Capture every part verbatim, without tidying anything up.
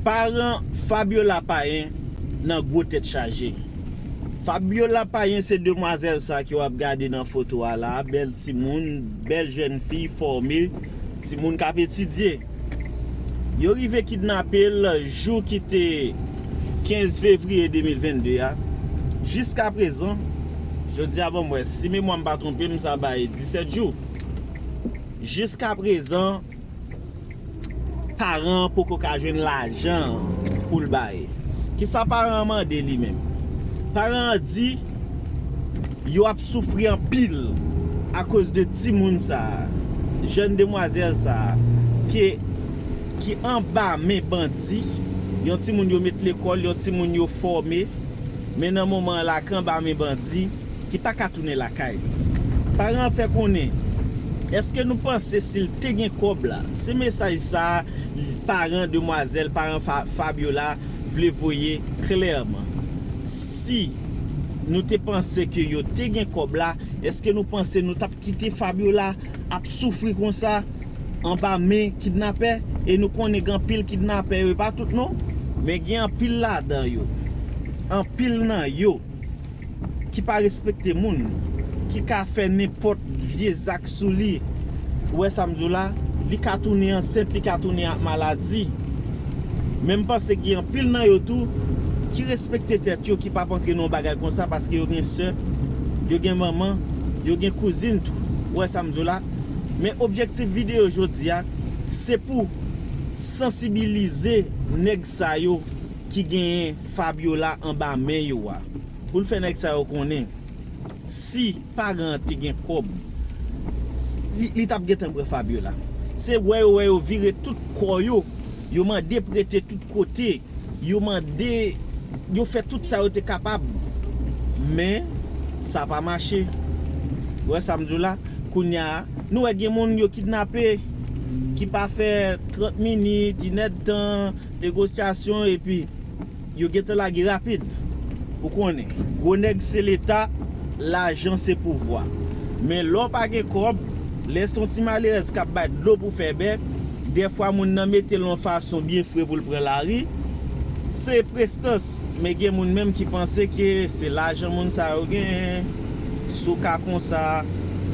Paran Fabiola Payen nan gwo tèt chaje. Fabiola Payen se demwazèl sa ke w ap gade nan foto a la, bèl timoun, bèl jèn fi fòme, timoun k ap etidye. Yo rive kidnape l jou ki te kenz fevriye de mil vennde a. Jiskaprezan, jodi a, ban m wè, si memwa m pa twonpe m, sa bay disèt jou. Jiskaprezan, paran an poko ka jwenn lajan an pou l bay. Kisa paran an mande li menm? Paran an di yo ap soufri anpil akoz de timoun sa a, jèn demwazèl sa a, ke, ki anba men bandi, yon timoun yo met lekòl, yon timoun yo fòme, men nan moman an la, ki anba men bandi, ki pa ka tounen lakay li. Paran an fè konnen, èske nou panse si l te gen kòb la? Se mesaj sa a, paran demwazèl, paran Fa-, Fabiola vle voye klèman. Si nou te panse ke yo te gen kòb la, èske nou panse nou t ap kite Fabiola ap soufri konsa anba men kidnapè? E nou konnen gen anpil kidnapè yo, e pa tout non, men gen anpil ladan yo, anpil nan yo ki pa respekte moun, ki ka fè nenpòt vye zak sou li. Ou wè sa m di w la? Li ka tounen ansent, li ka tounen ak maladi. Men m panse gen anpil nan yo tou ki respekte tèt yo, ki p ap antre nan yon bagay konsa, paske yo gen sè, yo gen manman, yo gen kouzin tou. Ou wè sa m di w la? Men objektif videyo jodi a, se pou sansibilize nèg sa yo ki genyen Fabiola anba men yo a. Pou l fè nèg sa yo konnen, si paran an te gen kòb, li, li t ap gentan pran Fabiola. Se wè yo, wè yo vire tout kò yo, yo mande prete tout kote, yo mande, yo fè tout sa yo te kapab. Men, sa pa mache. Ou wè sa m di w la? Kounye a, nou wè gen moun yo kidnape, ki pa fè trant minit, inèdtan, negosyasyon, epi yo gentan lage rapid. Ou konnen, gwo nèg se Leta, lajan se pouvwa. Men lè w pa gen kòb, lè se yon ti malerèz k ap bay dlo pou fè bè, dèfwa moun nan mete l yon fason byen fre pou l pran lari. Se prestans, men gen moun menm ki panse ke se lajan moun sa yo genyen. Si w ka konsa,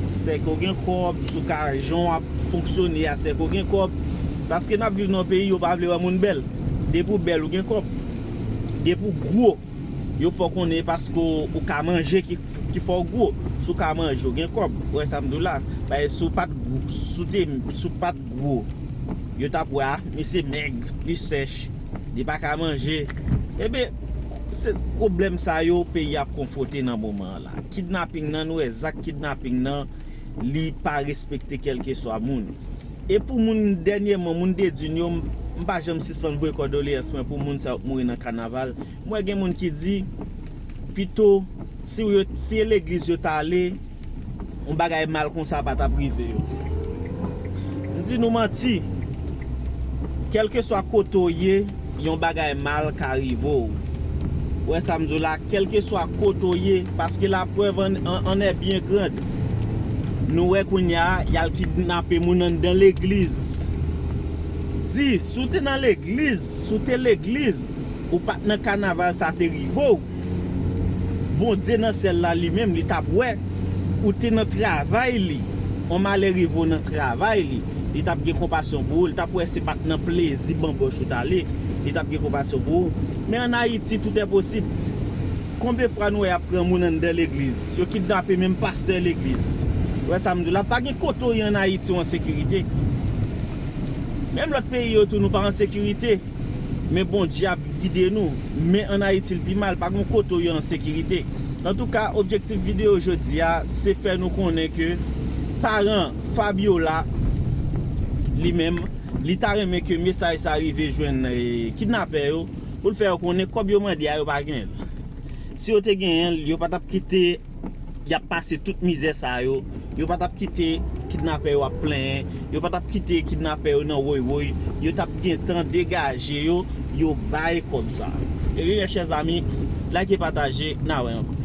se ke w gen kòb, si w ka jan w ap fonksyone a, se ke w gen kòb. Paske n ap viv nan yon peyi, yo pa vle wè moun bèl. Depi w bèl, ou gen kòb. Depi w gwo, yo fè w konnen paske w, ou ka manje ki, ki fè w gwo. Si w ka manje, w gen kòb. Ou wè sa m di w la? Paske si w pa t gwo, si w te, si w pa t gwo, yo t ap wè, a, misye mèg, li sèch, li pa ka manje. Ebyen, se pwoblèm sa yo peyi ap konfwonte nan moman an la. Kidnaping nan, nou wè zak kidnaping nan, li pa respekte kèlkeswa moun. E pou moun, dènyèman, moun Dedin yo, m, m pa janm sispann voye kondoleyans mwen pou moun sa yo k mouri nan kanaval. M wè gen moun ki di, pito, si yo, si e legliz yo t ale, yon bagay mal konsa pa t ap rive yo. M di nou manti. Kèlkeswa kote w ye, yon bagay mal ka rive w. Ou wè sa m di w la, kèlkeswa kote w ye, paske laprèv en, en, en est bien grande. Nou wè kounye a, y al kidnape moun anndan legliz. Di, si w te nan legliz, si w te legliz, ou pa t nan kanaval, sa te rive w. Bondye nan syèl la, li menm, li t ap wè ou te nan travay li. Yon malè rive w nan travay li, li t ap gen konpasyon pou ou, li t ap wè se pa t nan plezi banbòch ou t ale, li t ap gen konpasyon pou ou. Men ann Ayiti, tout est possible. Konbyen fwa nou wè y ap pran moun anndan legliz? Yo kidnape menm pastè legliz. Ou wè sa m di w la? Pa gen kote w ye ann Ayiti w an sekirite. Menm lòt peyi yo tou, nou pa an sekirite. Men Bondye ap gide nou. Men ann Ayiti, l pi mal. Pa gen kote w ye an sekirite. Antouka, objektif videyo jodi a, se fè nou konnen ke paran Fabiola, li menm, li ta renmen ke mesaj sa rive jwenn, eh, kidnapè yo, pou l fè yo konnen kòb yo mande a, yo pa genyen l. Si yo te genyen l, yo pa t ap kite y ap pase tout mizè sa yo. Yo pa t ap kite kidnapè yo ap plenyen. Yo pa t ap kite kidnapè yo nan woy woy. Yo t ap gentan degaje yo, yo bay kòb sa. Ebyen, mes chers amis, like, pataje, n a wè ankò.